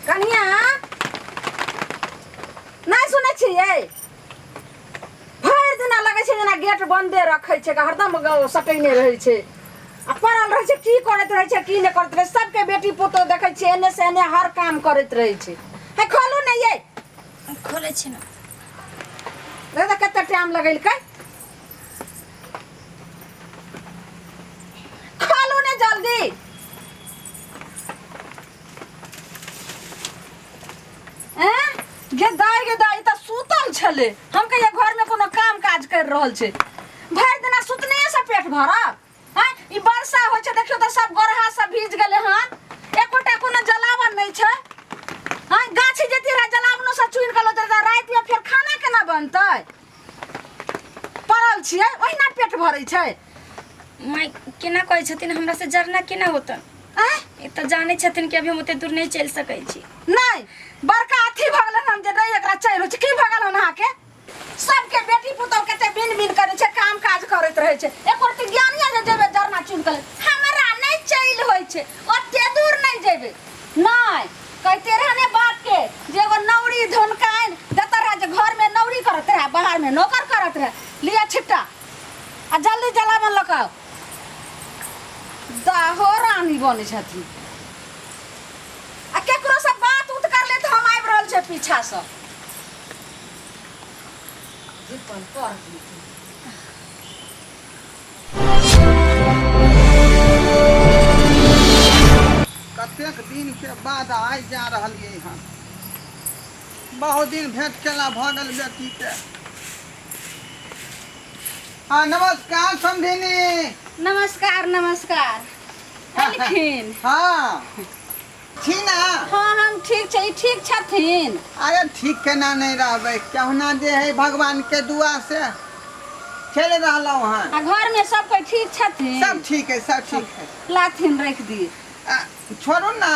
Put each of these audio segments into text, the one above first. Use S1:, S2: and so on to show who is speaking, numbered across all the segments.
S1: कनिया नहि सुनै छियै भरि दिना लगै छै जेना गेट बन्दे रखै छै हरदम सटेने रहै छै आ पड़ल रहै छै की करैत रहै छै की नहि करैत रहै छै सबके बेटी पुतोह देखै छियै एने से एने हर काम करैत रहै छै हे खोलू ने यै
S2: खोलै छी ने।
S1: देखो तऽ कते टाइम लगेलकै। खोलू ने जल्दी। हैं गे दाइ, गे दाइ, ई तऽ सुतल छलै। हम कहियै घरमे कोनो काम काज करि रहल छै। भरि दिना सुतने से पेट भरत? हैं, ई वर्षा होइ छै, देखियौ तऽ सब गोरहा सब भीज गेलै हन, एकोटा कोनो जलावन नहि छै। हैं, गाछी जैती रहै जलावनो सब चुनि कऽ लऽ जैती। रातिमे फेर खाना केना बनतै? पड़ल छियै ओहिना पेट भरै छै?
S2: माय, केना कहै छथिन, हमरा से जरना केना होतन?
S1: आँय?
S2: ई तऽ जानै छथिन कि अभी हम ओते दूर नहि चलि सकै छी।
S1: नहि, बड़का अथी भऽ गेलै हन जे नहि एकरा चलि होइ छै। की भऽ गेल हन अहाँके? सबके बेटी पुतोह कते बिन बिन करै छै, काम काज करैत रहै छै, एको रत्ती ज्ञान यऽ जे जेबै जरना चुनि कऽ ले? हमरा नहि चलि होइ छै, ओते दूर नहि जेबै। नहि कहिते रहे ने बापके जे एगो नौरी धुनकानि देते रहे जे घरमे नौरी करत रहे, बाहरमे नौकर करत रहे। लिअ छिट्टा आ जल्दी जलावन लऽ कऽ आउ। दाहो रानी बनै छथिन आ केकरो से बात उत कर ले तऽ हम आबि रहल छै पीछासँ। जीपन कर दियौ।
S3: कतेक दिन के बाद आइ जा रहलियै हन, बहुत दिन भेंट केला भऽ गेल बेटीके। हाँ, नमस्कार समधिनी।
S1: नमस्कार नमस्कार, एलखिन?
S3: हाँ, छी ना?
S1: हाँ, हम ठीक छै। ई ठीक छथिन?
S3: अरे, ठीक केना नहि रहबै, केहुना जे है भगवान के दुआ से चलि रहलहुँ हन।
S1: आ घर में सब कोई ठीक छथिन?
S3: सब ठीक है, सब ठीक है।
S1: लाथिन, रख दिए।
S3: छोड़ू ना,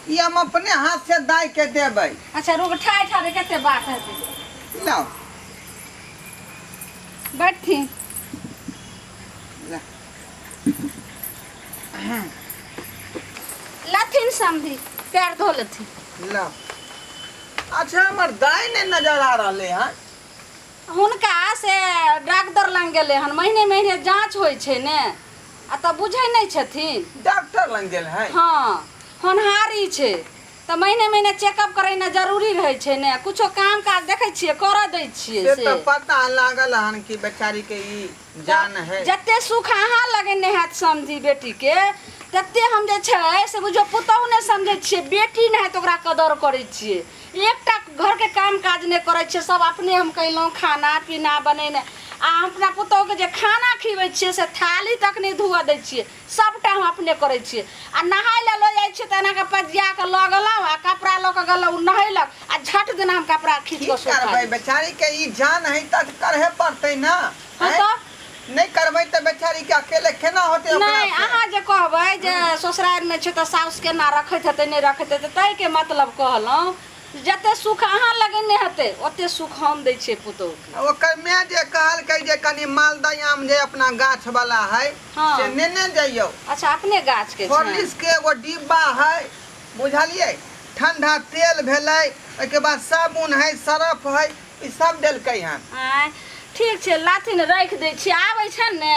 S3: ई हम अपने हाथ से दाय के देबै।
S1: अच्छा रुक, ठाइ ठाइ कते बात हेतै।
S3: लाओ।
S1: बैठथिन।
S3: ला।
S1: लथिन समधी, पैर धो लेथिन।
S3: लाओ। अच्छा, हमर दाय नहि नजर आ रहले हन।
S1: हुनका से डॉक्टर लग गेलै हन, महीने महीने जाँच होइ छै ने, आ तऽ बुझै नहि छथिन।
S3: डॉक्टर लग गेल है?
S1: हाँ, होनहारी छै तऽ महीने महीने चेकअप करेनाइ जरूरी रहै छै ने। कुछो काम काज देखै छियै करऽ दै छियै?
S3: से तऽ पता लागल हन कि बेचारी के ई जान है।
S1: जते सुख अहाँ लगेने हैत समझी बेटीके, तते हम जे छै से बुझियौ पुतहु नहि समझै छियै, बेटी नहि तऽ ओकरा कदर करै छियै। एकटा घरके काम काज नहि करै छियै, सब अपने हम कयलहुँ, खाना पीना बनेनाइ। आ हम अपना पुतहुके जे खाना खिबै छियै से थाली तक नहि धोअ दै छियै, सबटा हम अपने करै छियै। आ नहाय लए लऽ जाइ छियै तऽ एना कऽ पजिया कऽ लऽ गेलहुँ आ कपड़ा लऽ कऽ गेलहुँ, ओ नहेलक आ झट दिना हम कपड़ा खींच
S3: की
S1: कऽ सुखा
S3: करबै,
S1: दै छियै।
S3: बेचारी के ई जान है तऽ करहे पड़तै ना।
S1: हँ।
S3: आँय?
S1: तऽ
S3: नहि करबै तऽ बेचारी के अकेले केना होतै ओकरा
S1: नहि
S3: से?
S1: अहाँ जे कहबै जे ससुरारिमे छै तऽ साउस केना रखैत हेतै, नहि रखैत हेतै, ताहिके मतलब कहलहुँ जते सुख अहाँ लगेने हेतै ओते सुख हम दै छियै पुतोहुके।
S3: ओकर माय जे कहलकै जे कनि मालदह आम जे अपना गाछ वाला है से नेने जइयौ।
S1: अच्छा, अपने गाछ के छै?
S3: हॉर्लिक्स के एगो डिब्बा है, बुझलियै, ठंडा तेल भेलै, ओहिके बाद साबुन है, सरफ है, ई सब देलकै हन।
S1: आँय, ठीक छै, लाथिन, राखि दै छियै। आबै छनि ने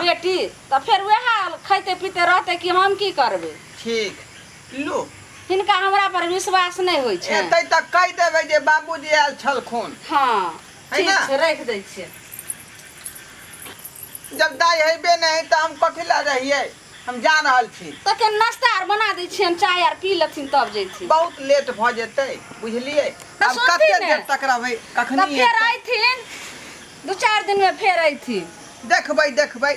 S1: बेटी तऽ फेर वएह खैते पीते रहतै कि हम की करबै।
S3: ठीक, लू।
S1: हिनका हमरा पर विश्वास नहि होइ छै।
S3: एतै तऽ कहि देबै जे बाबूजी आयल छलखुन।
S1: हँ।
S3: है
S1: ठीक
S3: ना?
S1: छै, राखि दै छियै।
S3: जब दाइ हेबे नहि तऽ हम कथी लए रहियै? हम जा रहल छी।
S1: तऽ के नाश्ता आर बना दै छियनि, चाय आर पी लेथिन तब जैथिन।
S3: बहुत लेट भऽ जेतै, बुझलियै?
S1: तऽ
S3: आब
S1: सुनथिन
S3: कते
S1: ने।
S3: देर तक रहबै?
S1: तऽ
S3: कखनी
S1: फेर
S3: एतै?
S1: अयथिन, 2-4 दिनमे फेर अयथिन।
S3: देखबै देखबै,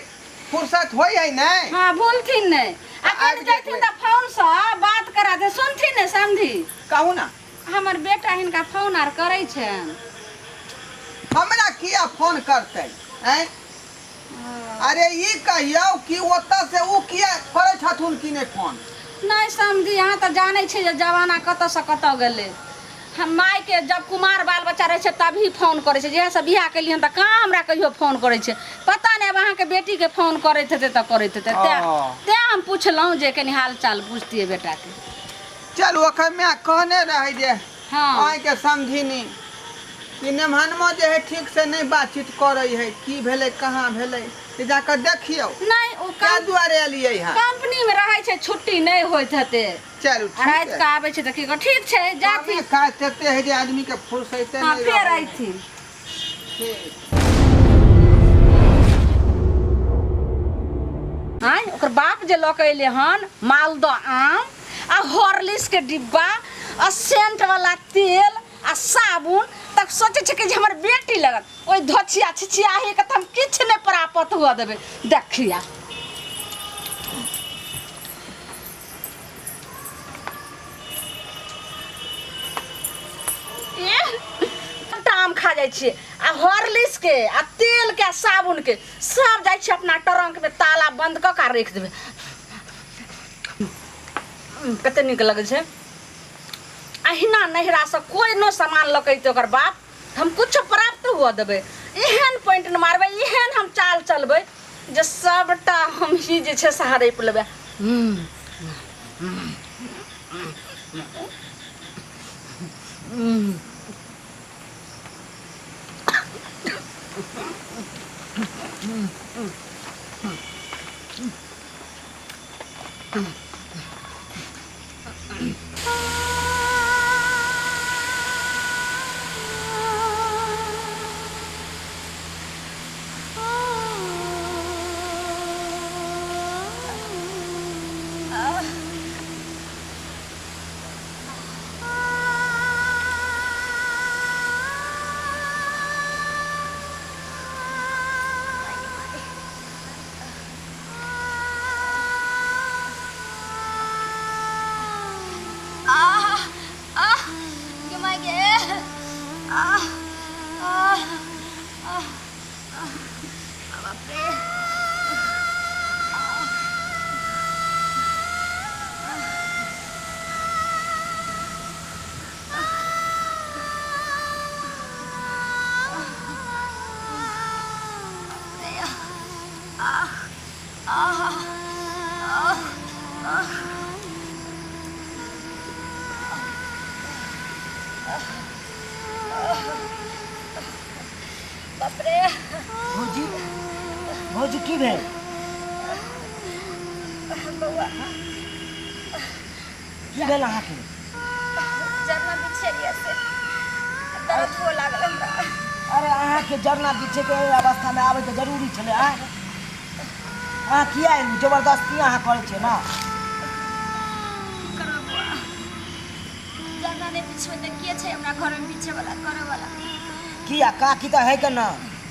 S3: फुर्सत होइ है नहि।
S1: हँ, भूलथिन नहि। आ
S3: आबि
S1: कनि जैथिन
S3: जेबै।
S1: तऽ फोनसँ बात करा दे। सुनथिन ने समधी?
S3: कहू ना।
S1: हमर बेटा हिनका फोन आर करै छनि।
S3: हमरा किया फोन करतै? आँय, अरे ई कहियौ कि ओतऽ से ओ किया करै छथुन कि नहि फोन?
S1: नहि समझी, अहाँ तऽ जानै छियै जे जमाना कतऽसँ कतऽ गेलै। हम मायके जब कुमार बाल बच्चा रहै छै तभी फोन करै छै, जहियासँ बियाह केलियै हन तऽ कहाँ हमरा कहियो फोन करै छै। पता नहि, आब अहाँके बेटीके फोन करैत हेतै तऽ करैत हेतै। तेँ
S3: ओ।
S1: तेँ हम पुछलहुँ जे कनि हाल चाल पुछतियै बेटाके।
S3: चलू ओकर माय कहने रहै जे
S1: हँ
S3: अहाँके समझिनी कि नेमहनमा जे है ठीक से नहि बातचीत करै है की भेलै कहाँ भेलै से जाकऽ देखियौ
S1: नहि ओ
S3: क्या दुआरे एलियै हँ
S1: कंपनी में रहै छै छुट्टी नहि होइत हेतै
S3: चलू
S1: आ राति
S3: ठीक
S1: कऽ आबै छै तऽ की कर ठीक छै जाथिन
S3: काज तते है जे आदमी के फुर्सते
S1: हँ
S3: नहि
S1: फेर
S3: रहै।
S1: अयथिन
S3: ठीक
S1: आँय ओकर बाप जे लऽ कऽ एलै हन मालदह आम आ हॉर्लिक्सके डिब्बा आ सेंटवला तेल आ साबुन तब सोचै छै कि जे हमर बेटी लगत ओहि धोछिया छिछियाहीके तऽ हम किछु नहि प्राप्त हुअ देबै देखिया सबटा आम खा जाइ छियै आ हॉर्लिक्स के आ तेल के आ साबुन के सब जाइ छियै अपना ट्रंक में ताला बंद कऽ के राखि देबै कते नीक लगै छै अहिना नैहरासँ कोइ नो सामान लऽ के अयतै ओकर बाप हम किछु प्राप्त हुअ देबै एहन पॉइंट ने मारबै एहन हम चाल चलबै जे सबटा हम ही जे छै से हड़पि लेबै
S2: आह आह गे माय गे आह आह आह आह बाप रे बाप रे
S4: भौजी भौजी की भेल
S2: बौआ
S4: की भेल अहाँके
S2: जरना बिछेलियै से दर्द हुअ लागल हमरा
S4: अरे अहाँके जरना बिछेके एहि अवस्थामे आबैके जरूरी छलै आँय अहाँ किया एलहुँ जबरदस्ती अहाँ करै छियै ने
S2: की करबै बौआ जरना नहि बिछबै तऽ के छै हमरा घरमे बिछेवला करैवला
S4: किया काकी तऽ है के ने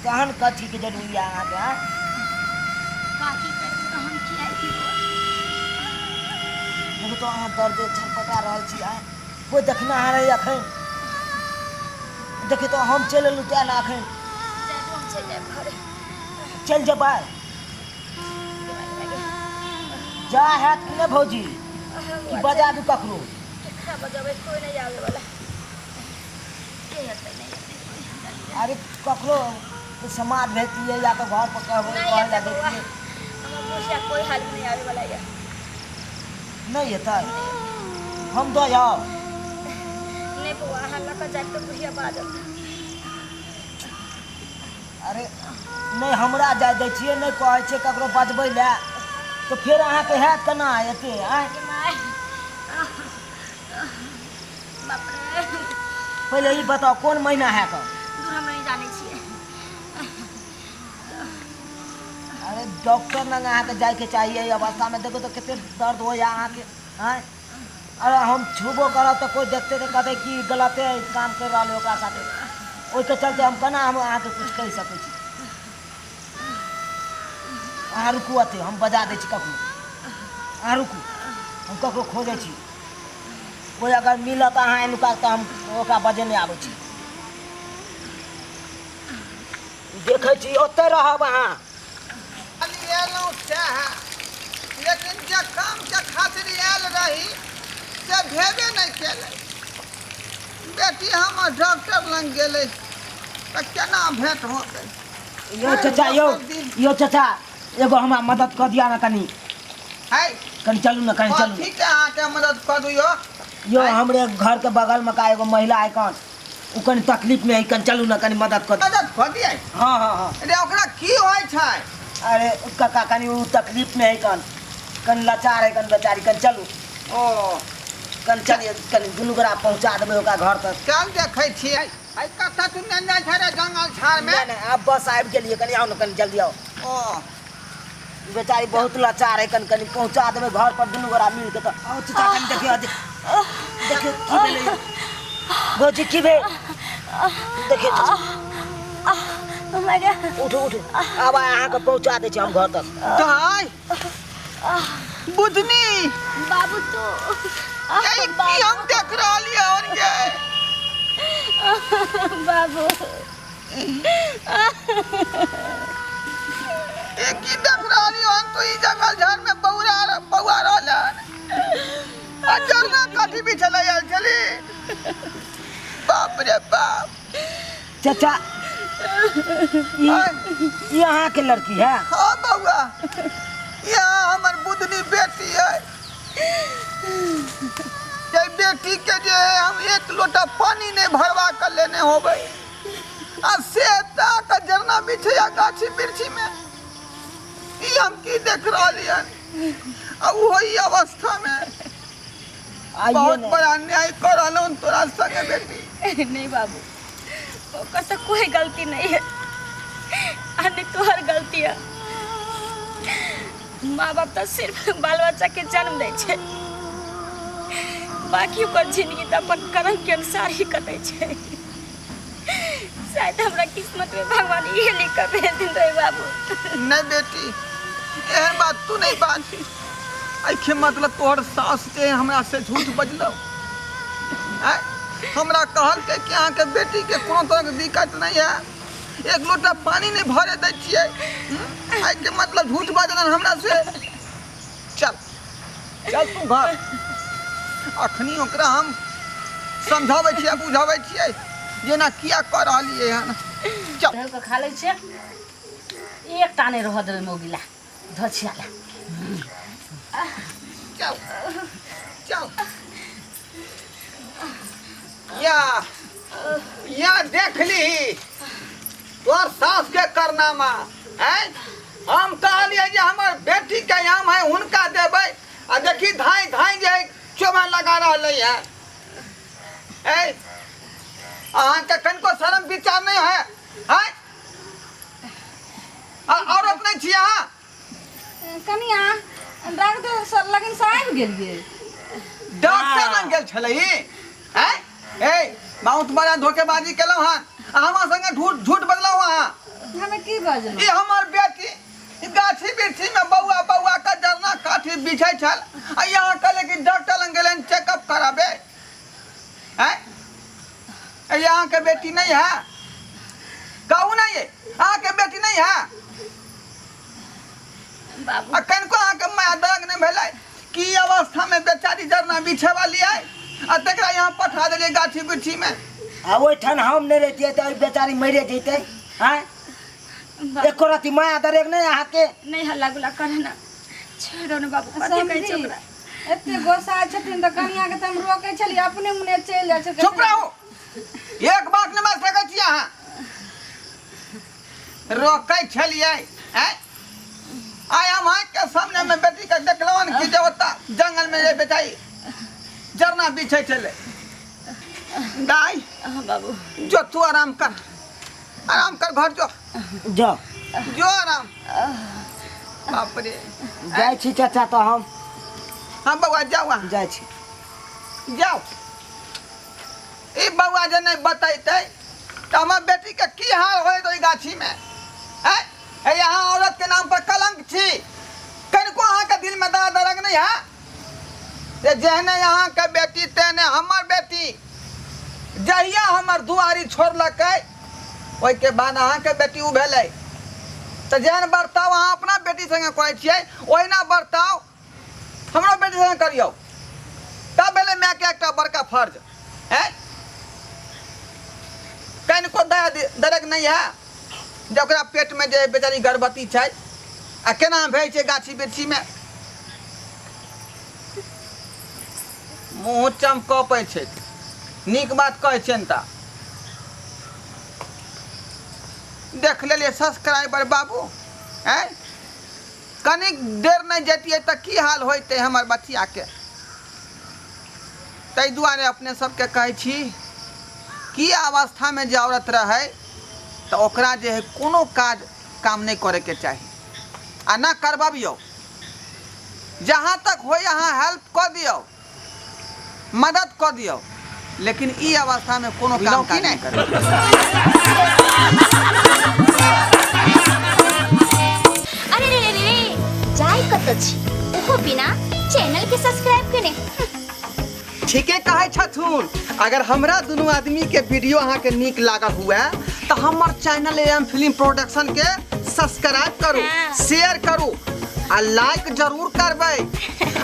S4: तहन कथीके जरूरी यऽ अहाँके आँय
S2: काकी करतै तऽ हम किया अयती बौआ
S4: देखू तऽ अहाँ दर्द छटपटा रहल छी आँय कोइ देखना रहै अखन देखियौ तऽ हम चलि एलहुँ तेँ ने अखन
S2: जाय हम चलि जायब घरे
S4: चलि जेबै जा हैत कि नहि भौजी कि बजा दू ककरो
S2: केकरा बजाबै कोइ नहि आबै वाला के हेतै नहि हेतै कोइ
S4: अरे ककरो समाज भेजतियै या तऽ घर पर कहबै
S2: नहि
S4: कहै
S2: हेतै
S4: लए
S2: बौआ
S4: दैतियै
S2: हमर बुढ़िया कोइ हाल नहि आबै वाला यऽ
S4: नहि हेतै हम दऽ आउ
S2: नहि बौआ अहाँ लऽ कऽ जायब तऽ बुढ़िया बाजत
S4: अरे नहि हमरा जाय दै छियै नहि कहै छियै ककरो बजबै लए तऽ फेर अहाँके हैत केना एते आँय
S2: माय बाप रे
S4: पहिले ई बताउ कोन महीना है कऽ
S2: दूर हम नहि जानै छियै
S4: अरे डॉक्टर लग अहाँके जाइके चाही एहि अवस्थामे देखू तऽ कते दर्द होइए अहाँके आँय अरे हम छुबो करब तऽ कोइ देखतै तऽ कहतै कि गलते काम करि रहल है ओकरा साथे ओहिके चलते हम केना हम अहाँके किछु कहि सकै छी अहाँ रुकू अते हम बजा दै छी ककरो अहाँ रुकू हम ककरो खोजै छी कोइ अगर मिलत अहाँ एनुका तऽ हम ओकरा बजेने आबै छी देखै छी ओतहि रहब अहाँ
S3: खाली एलहुँ सएह लेकिन जे कामके खातिर आयल रही से भेबे नहि केलै बेटी हमर डॉक्टर लग गेलै तऽ केना भेंट होतै
S4: यौ चाचा यौ यौ चाचा एगो हमरा मदद कऽ दिअ ने कनि
S3: है
S4: कनि चलू ने कनि चलू
S3: ठीक है अहाँके मदद कऽ दियौ
S4: यो हमरे घर के बगल में का एगो महिला है कौन उ कनी तकलीफ में है कन चलू ना कनी मदद कर
S3: मदद कऽ दियै
S4: हाँ हाँ हाँ
S3: अरे ओकरा की होइ छै
S4: अरे काका कनी उ तकलीफ में है कन कन लाचार है कन बेचारी कन चलू
S3: ओ
S4: कन चलिए कनी दुनू गोरा पहुंचा देबै ओकरा घर तक
S3: चल देखै छियै आइ कतऽ तू नेने छै रे जंगल झाड़ में
S4: नहि नहि आब बस आबि गेलियै कनी आउ ने कनी जल्दी आउ
S3: ओ
S4: बेचारी बहुत लाचार है कनी कनी पहुंचा देबै घर पर दुनू गोरा मिल के तऽ आउ चाचा कनी देखियौ देखियौ की भेलै भौजी की भेल देखियौ चाचा उठू उठू आब अहाँके पहुंचा दै छी हम घर तक
S3: दाइ बुधनी
S2: बाबू तू
S3: ये की हम देख रहलियै और ये
S2: बाबू
S3: ये की देख रहलियै हम तो ई जंगल झाड़ में बौरा बौआ रहल हन आ जरना काठी भी चला आयल छली बाप रे बाप
S4: चाचा ई ई अहाँके लड़की है
S3: हाँ बौआ यहाँ हमर बुधनी बेटी है जे बेटी के जे हम एक लोटा पानी नहीं भरवा के लेने होबै आ से ताक जरना बिछैया गाछी बिरछी में ई हम की देख रहलियन आ ओहो ई अवस्था में
S4: आइए
S3: बहुत
S4: ने
S3: बड़ा अन्याय कर रहलहुँ तोरा संगे बेटी
S2: नहीं बाबू ओकर तो कोई गलती नहीं है आ नहीं तोहर गलती है माँ बाप तो सिर्फ बाल बच्चा के जन्म दै छै बाकी ओकर जिंदगी तऽ अपन कर्म के अनुसार ही कटै छै शायद हमरा किस्मत में भगवान इहे लिख कऽ भेज दिन रहे बाबू
S3: नहीं बेटी एहन बात तू नहीं बाजी एहिके मतलब तोहर सास जे हमरा से झूठ बजलौ आँय? हमरा कहलकै कि अहाँके बेटीके कोनो तरहके दिक्कत नहीं है एक लोटा पानी नहीं भरे दै छियै हम्म? एहिके मतलब झूठ बजलन हमरा से चल चल तू घर अखनी ओकरा हम समझाबै छियै बुझाबै छियै जेना किया कऽ रहलियै हन चल
S1: धरि कऽ खा लै छियै एकटा नहि रहऽ देबै मौगिला धछिया ला
S3: चल चल या या देख ली तोहर सास के करनामा हैं हम कहलिए जे हमर बेटी के आम है हुनका देबै आ देखी धाई धाई जे चोभा लगा रहलै है ए अहाँके कनिको शरम विचार नहीं है हैं आ औरत नहीं छी अहाँ
S1: कनिया डॉक्टर सर लगन से आबि गेलियै
S3: डॉक्टर लग गेल छलै ई हैं ए बहुत बड़ा धोखेबाजी केलहुँ हन आ हमरा संगे झूठ झूठ बजलहुँ अहाँ
S1: हमे की बजलहुँ
S3: ई हमर बेटी ई गाछी बिरछी में बौआ बौआ के जरना काठी बिछै छल आ यहाँ कहले कि डॉक्टर लग गेलन चेकअप कराबे हैं ए यहाँ के बेटी नहीं है कहू नहीं ये अहाँ के बेटी नहीं है
S2: बाबू
S3: आ कनिको अहाँके माया दर्द नहि भेलै कि ई अवस्थामे बेचारी जरना बिछे वाली है आ तकरा यहाँ पठा देलियै गाछी बिरछीमे
S4: आ ओहिठाम हम नहि रहितियै तऽ बेचारी मरिए जैतै आँय एको रति माया दरेग नहि अहाँके
S2: नहीं हल्ला गुल्ला करे ना छोड़ दो ना बाबू कथी कहै छै
S1: समझी
S2: ओकरा
S1: एते गोसा छथिन तऽ कनिया के तऽ हम रोकै छलियै अपने मुने चलि जाइ छै
S3: चुप रहू एक बात नहि बाजि सकै छी अहाँ रोकै छलियै आँय आइ हम आँखिके सामनेमे बेटीके देखलहुँ हन कि जे ओतऽ जंगलमे जे बेचारी जरना बिछै छलै दाइ
S2: हाँ बाबू
S3: जो तू आराम कर आराम कर घर जो
S4: जाओ
S3: जो आराम बाप रे
S4: जाइ छी चाचा तऽ हम
S3: हाँ बौआ जाओ अहाँ
S4: जाइ छी
S3: जाओ ई बौआ जे नहि बतेतै तऽ हमर बेटीके की हाल होइत ओहि गाछीमे आँय हे अहाँ औरतके नाम पर कलंक छी कनिको अहाँके दिलमे दर्द दरग नहि है जे जेहने अहाँके बेटी तेहने हमर बेटी जहिया हमर दुआरी छोड़लकै ओहिके बाद अहाँके बेटी ओ भेलै तऽ जेहन बर्ताव अहाँ अपना बेटी संगे करै छियै ओहिना बर्ताव हमरो बेटी संगे करियौ तब भेलै मायके एकटा बड़का फर्ज हैं कनिको दया दरक नहि है जे ओकरा पेटमे जे बेचारी गर्भवती छै आ केना भेज छै गाछी बिरछीमे मुँह चमकपै छै। नीक बात कहै छियनि तऽ देख लेलियै सब्सक्राइबर बाबू। आँय, कनिक देर नहि जैतियै तऽ की हाल होइतै हमर बचियाके। ताहि दुआरे अपने सबके कहै छी कि अवस्थामे जे औरत रहै तऽ ओकरा जे है कोनो काज काम नहि करैके चाही आ न करबबियौ। जहाँ तक होइ अहाँ हेल्प कऽ दियौ, मदद कऽ दियौ, लेकिन ई अवस्थामे कोनो काम काज नहि करै।
S2: अरे रे रे रे, जाय कतऽ छी ओहो बिना चैनल के सब्सक्राइब केने।
S3: ठीके कहै छथुन। अगर हमरा दुनू आदमी के वीडियो अहाँके नीक लागल हुए तऽ हमर चैनल एम फिल्म प्रोडक्शन के सब्सक्राइब करू, शेयर करू आ लाइक जरूर करबै।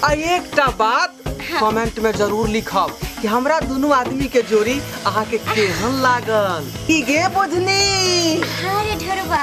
S3: आ एकटा बात कमेंट में जरूर लिखब कि हमरा दुनू आदमी के जोड़ी अहाँके केहन लागल। की गे बुझनी?
S2: हाँ रे ढोरबा।